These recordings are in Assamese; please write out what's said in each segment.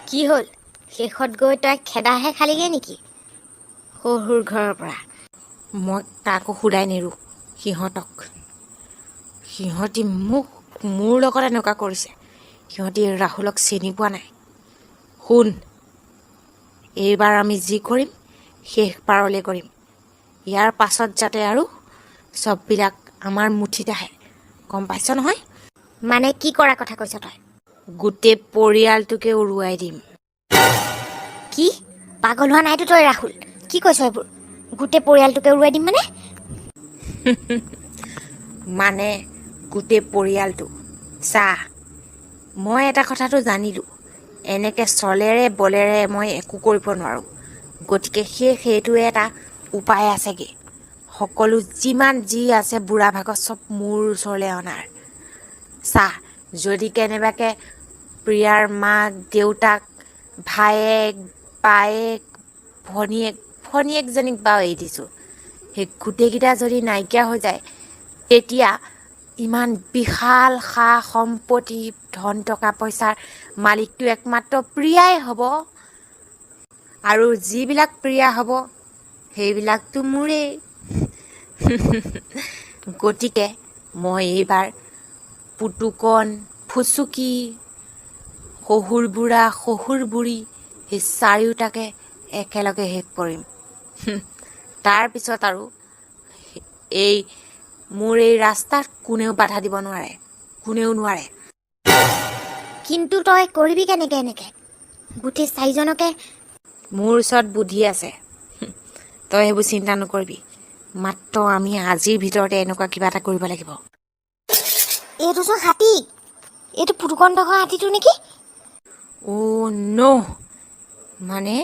কি হ'ল, শেষত গৈ তই খেদাহে খালিগৈ নেকি শহুৰ ঘৰৰ পৰা? মই কাকো সোধাই নেৰোঁ সিহঁতক। সিহঁতি মোক মোৰ লগত এনেকুৱা কৰিছে। সিহঁতি ৰাহুলক চিনি পোৱা নাই। শুন, এইবাৰ আমি যি কৰিম শেষবাৰলৈ কৰিম। ইয়াৰ পাছত যাতে আৰু চববিলাক আমাৰ মুঠিত আহে, গম পাইছ নহয়? মানে কি কৰা কথা কৈছ তই? গোটেই পৰিয়ালটোকে উৰুৱাই দিম। কি, পাগল হোৱা নাইতো তই ৰাহুল? কি কৈছ এইবোৰ? গোটেই পৰিয়ালটোকে উৰুৱাই দিম মানে? মানে গোটেই পৰিয়ালটো। চা, মই এটা কথাটো জানিলোঁ, এনেকৈ চলেৰে বলেৰে মই একো কৰিব নোৱাৰোঁ। গতিকে সেইটোৱে এটা উপায় আছেগৈ, সকলো যিমান যি আছে বুঢ়া ভাগত চব মোৰ ওচৰলৈ অনাৰ। চা, যদি কেনেবাকৈ প্ৰিয়াৰ মাক দেউতাক, ভায়েক, বায়েক, ভনীয়েক, ভনীয়েকজনীক বাৰু এৰি দিছোঁ, সেই গোটেইকেইটা যদি নাইকিয়া হৈ যায়, তেতিয়া ইমান বিশাল সা সম্পত্তি, ধন টকা পইচাৰ মালিকটো একমাত্ৰ প্ৰিয়াই হ'ব। আৰু যিবিলাক প্ৰিয়া হ'ব সেইবিলাকতো মোৰেই। গতিকে মই এইবাৰ পুতুকণ, ফুচুকি, শহুৰ বুঢ়া, শহুৰ বুঢ়ী, সেই চাৰিওটাকে একেলগে শেষ কৰিম। তাৰপিছত আৰু এই মোৰ এই ৰাস্তাত কোনেও বাধা দিব নোৱাৰে, কোনেও নোৱাৰে। কিন্তু তই কৰিবি কেনেকে এনেকে গোটেই চাৰিজনকে? মোৰ ওচৰত বুদ্ধি আছে, তই সেইবোৰ চিন্তা নকৰিবি। মাত্ৰ আমি আজিৰ ভিতৰতে এনেকুৱা কিবা এটা কৰিব লাগিব। এইটোচোন হাতী, এইটো পুতুকণ ঘৰৰ হাতীটো নেকি? অ' ন', মানে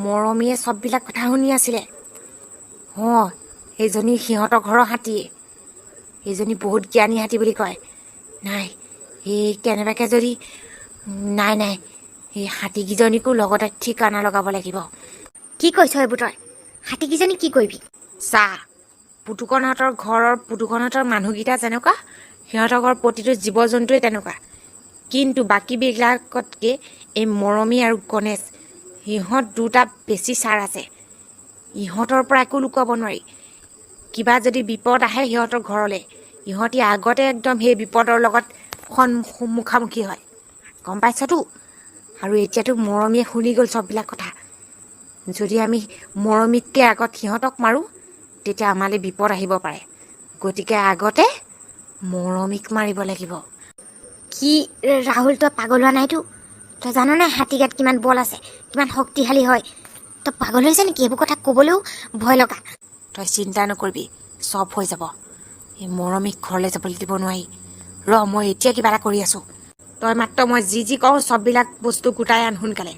মৰমীয়ে চববিলাক কথা শুনি আছিলে। অঁ, সেইজনী সিহঁতৰ ঘৰৰ হাতীয়ে। সেইজনী বহুত জ্ঞানী হাতী বুলি কয়। নাই, সেই কেনেবাকৈ যদি, নাই নাই, সেই হাতীকেইজনীকো লগতে ঠিকানা লগাব লাগিব। কি কৈছ এইবোৰ তই? হাতীকেইজনী কি কৰিবি? চা, পুতুকণহঁতৰ ঘৰৰ পুতুকণহঁতৰ মানুহকেইটা যেনেকুৱা, সিহঁতৰ ঘৰৰ প্ৰতিটো জীৱ জন্তুৱে তেনেকুৱা। কিন্তু বাকীবিলাকতকৈ এই মৰমী আৰু গণেশ, সিহঁত দুটা বেছি চাৰ আছে। ইহঁতৰ পৰা একো লুকুৱাব নোৱাৰি। কিবা যদি বিপদ আহে সিহঁতৰ ঘৰলৈ, ইহঁতি আগতে একদম সেই বিপদৰ লগত মুখামুখি হয়, গম পাইছতো? আৰু এতিয়াতো মৰমীয়ে শুনি গ'ল চববিলাক কথা। যদি আমি মৰমীতকৈ আগত সিহঁতক মাৰোঁ, তেতিয়া আমালৈ বিপদ আহিব পাৰে। গতিকে আগতে মৰমীক মাৰিব লাগিব। কি ৰাহুল, তই পাগল হোৱা নাইতো? তই জাননে হাতী গাত কিমান বল আছে, কিমান শক্তিশালী হয়? তই পাগল হৈছে নেকি? এইবোৰ কথা ক'বলৈও ভয় লগা। তই চিন্তা নকৰিবি, চব হৈ যাব। এই মৰমীক ঘৰলৈ যাবলৈ দিব নোৱাৰি। ৰ, মই এতিয়া কিবা এটা কৰি আছোঁ। তই মাত্ৰ মই যি যি কওঁ চববিলাক বস্তু গোটাই আন সোনকালে।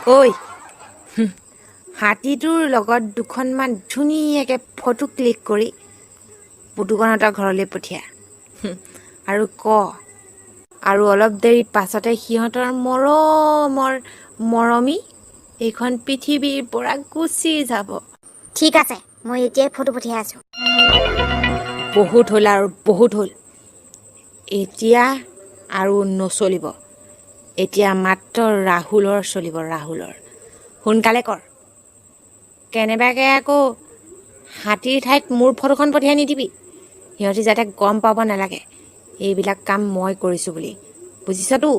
ঐ, হাতীটোৰ লগত দুখনমান ধুনীয়াকৈ ফটো ক্লিক কৰি পুতুকণহঁতৰ ঘৰলৈ পঠিয়া আৰু ক, আৰু অলপ দেৰি পাছতে সিহঁতৰ মৰমৰ মৰমী এইখন পৃথিৱীৰ পৰা গুচি যাব। ঠিক আছে, মই এতিয়াই ফটো পঠিয়াই আছোঁ। বহুত হ'ল আৰু, বহুত হ'ল, এতিয়া আৰু নচলিব। এতিয়া মাত্ৰ ৰাহুলৰ চলিব, ৰাহুলৰ। সোনকালে কৰ, কেনেবাকৈ আকৌ হাতীৰ ঠাইত মোৰ ফটোখন পঠিয়াই নিদিবি। সিহঁতি যাতে গম পাব নালাগে এইবিলাক কাম মই কৰিছোঁ বুলি, বুজিছতো?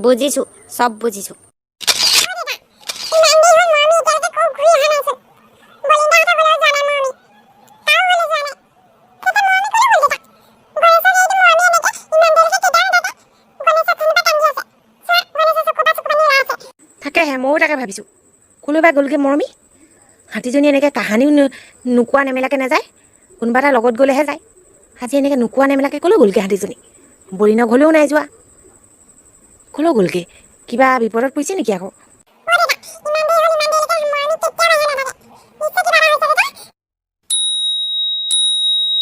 বুজিছোঁ, চব বুজিছোঁ। তাকেহে, ময়ো তাকে ভাবিছোঁ, ক'লৈ বা গ'লগৈ মৰমী হাতীজনী। এনেকৈ কাহানিও নোকোৱা নেমেলাকৈ নাযায়, কোনোবা এটা লগত গ'লেহে যায়। আজি এনেকৈ নোকোৱা নেমেলাকৈ ক'লৈ গ'লগৈ হাতীজনী? বলিনৰ ঘৰলৈও নাই যোৱা, ক'লৈ গ'লগৈ? কিবা বিপদত পৰিছে নেকি আকৌ?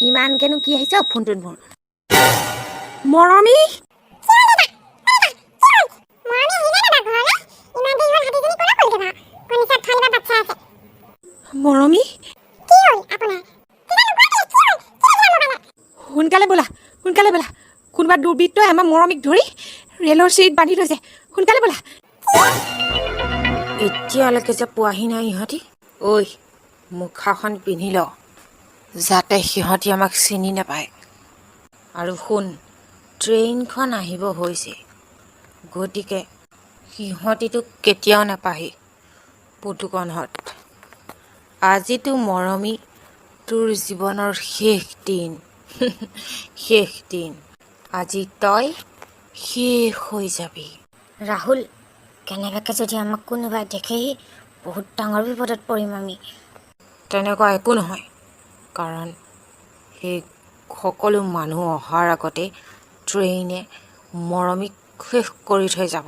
ইমানকেনো কি আহিছে অ' ফোনটোত মোৰ? মৰমী, মৰমী, সোনকালে ব'লা, সোনকালে ব'লা। কোনোবা দুৰ্বৃত্তই আমাৰ মৰমীক ধৰি ৰেলৰ চিৰিত বান্ধি থৈছে, সোনকালে ব'লা। এতিয়ালৈকে যে পোৱাহি নাই ইহঁতি। ঐ, মুখাখন পিন্ধি ল, যাতে সিহঁতি আমাক চিনি নাপায়। আৰু শুন, ট্ৰেইনখন আহিব হৈছে, গতিকে সিহঁতিতো কেতিয়াও নাপাহি। পুতুকণহঁত, আজিতো মৰমী তোৰ জীৱনৰ শেষ দিন, শেষ দিন। আজি তই শেষ হৈ যাবি। ৰাহুল, কেনেবাকৈ যদি আমাক কোনোবাই দেখেহি, বহুত ডাঙৰ বিপদত পৰিম আমি। তেনেকুৱা একো নহয়, কাৰণ সেই সকলো মানুহ অহাৰ আগতে ট্ৰেইনে মৰমীক শেষ কৰি থৈ যাব।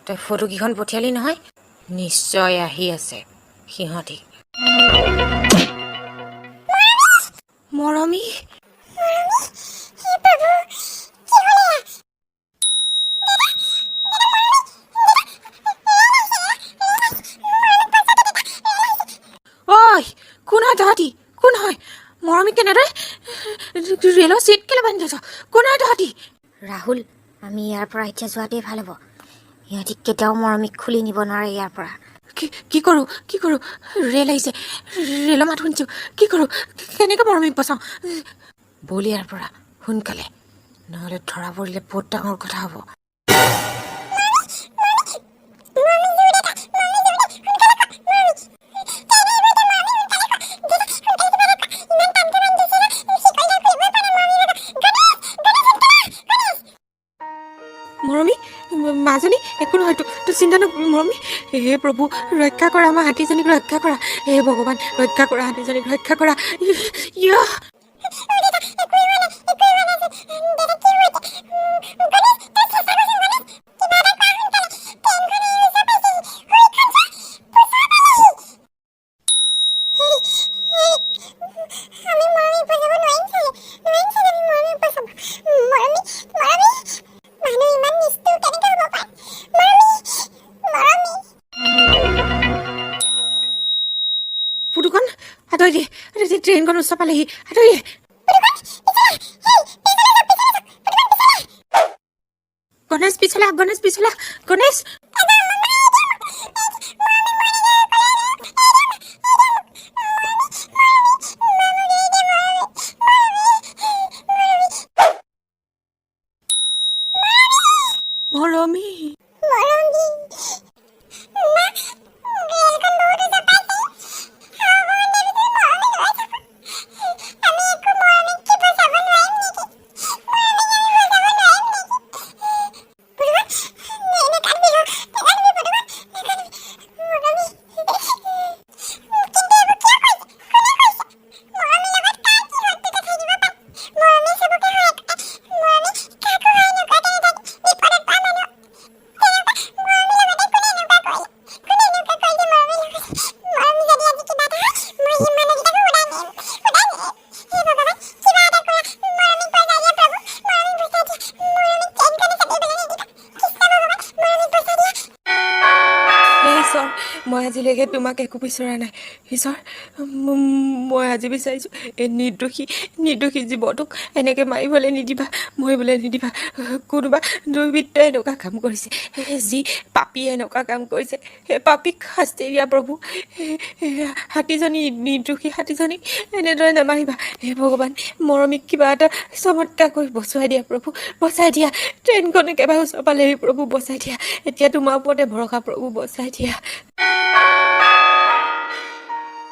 তই ফটোকেইখন পঠিয়ালি নহয়? নিশ্চয় আহি আছে সিহঁতি। মৰমী, ঐ, কোন হয় তহঁতি? কোন হয়? মৰমীক কেনেদৰে ৰেলৰ চিট কেলৈ বান্ধি থৈছ? কোন হয় তহঁতি? ৰাহুল, আমি ইয়াৰ পৰা এতিয়া যোৱাটোৱেই ভাল হ'ব। সিহঁতি কেতিয়াও মৰমীক খুলি নিব নোৱাৰে ইয়াৰ পৰা। কি কি কৰোঁ, কি কৰোঁ? ৰেল আহিছে, ৰেলৰ মাত শুনিছোঁ। কি কৰোঁ? কেনেকৈ মৰমীক বচাওঁ? ব'ল ইয়াৰ পৰা সোনকালে, নহ'লে ধৰা পৰিলে বহুত ডাঙৰ কথা হ'ব। মৰমী, মাজনী, একো নহয়, তোৰ চিন্তা নকৰিবি মৰমী। হে প্ৰভু, ৰক্ষা কৰা, আমাৰ হাতীজনীক ৰক্ষা কৰা। হে ভগৱান, ৰক্ষা কৰা, হাতীজনীক ৰক্ষা কৰা। ইয়া, আমি মৰমীক বচাব নোৱাৰিম চাগে, নোৱাৰিম চাগে আমি মৰমীক বচাব। মৰমী, মৰমী, মানুহ ইমান নিষ্ঠুৰ কেনেকৈ হ'ব পাৰে? মৰমী, মৰমী। ফুটুকন, আঁতৰি দে, আঁতৰি দে, ট্ৰেইনখন ওচৰ পালেহি, আঁতৰি দে। গণেশ পিছলা, গণেশ পিছলা, গণেশ। মৰমী, মৰমী, মা, ৰেলখন বহুত ওচৰ পাইছেহি। আৰু অকণমান দেৰি পিছত মৰমী ৰৈ যাব। আমি একো মৰমীক কি বচাব নোৱাৰিম নেকি? মৰমীক আমি বচাব নোৱাৰিম নেকি? বুঢ়া, নাকান্দিব। আজিলৈকে তোমাক একো বিচৰা নাই ঈশ্বৰ। মই আজি বিচাৰিছোঁ, এই নিৰ্দোষী নিৰ্দোষী জীৱটোক এনেকৈ মাৰিবলৈ নিদিবা, মৰিবলৈ নিদিবা। কোনোবা দুৰ্বৃত্তই এনেকুৱা কাম কৰিছে, যি পাপীয়ে এনেকুৱা কাম কৰিছে, সেই পাপীক শাস্তি দিয়া প্ৰভু। হাতীজনী, নিৰ্দোষী হাতীজনীক এনেদৰে নামাৰিবা। হে ভগৱান, মৰমীক কিবা এটা চমৎকাৰ কৰি বচোৱাই দিয়া প্ৰভু, বচাই দিয়া। ট্ৰেইনখন একেবাৰে ওচৰ পালেহি প্ৰভু, বচাই দিয়া। এতিয়া তোমাৰ ওপৰতে ভৰসা প্ৰভু, বচাই দিয়া।